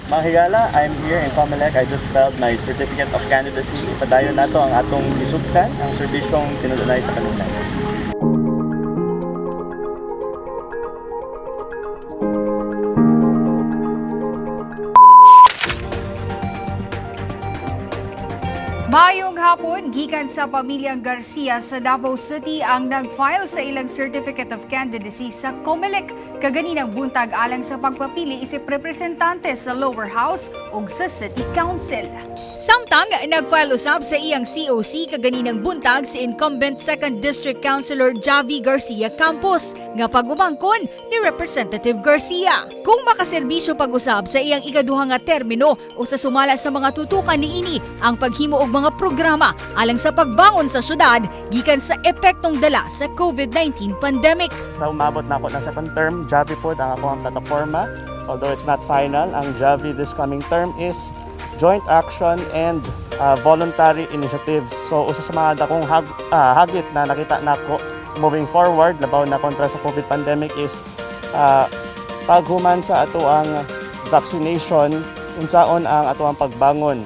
Mga higala, I'm here in Comelec. I just filed my certificate of candidacy. Ipadayon nato ang atong gisugtan, ang serbisyong tinudunay sa kanunay. Mayong hapon, gikan sa pamilyang Garcia sa Davao City ang nag-file sa ilang Certificate of Candidacy sa COMELEC kaganinang buntag alang sa pagpapili isip representante sa lower house ug sa City Council. Samtang nag-file usab sa iyang COC kaganinang buntag si incumbent 2nd District Councilor Javi Garcia Campos nga pag-umangkon ni Representative Garcia. Kung makaserbisyo pag-usab sa iyang ikaduha nga termino o sa sumala sa mga tutukan niini ang paghimo og mga programa alang sa pagbangon sa syudad gikan sa epektong dala sa COVID-19 pandemic. Sa umabot na ako ng second term, Javi pod ang akong plataforma. Although it's not final, ang Javi this coming term is joint action and voluntary initiatives. So usa sa mga dakong hagit na nakita nako moving forward labaw na kontra sa COVID pandemic is paghuman sa ato ang vaccination, unsaon ang ato ang pagbangon.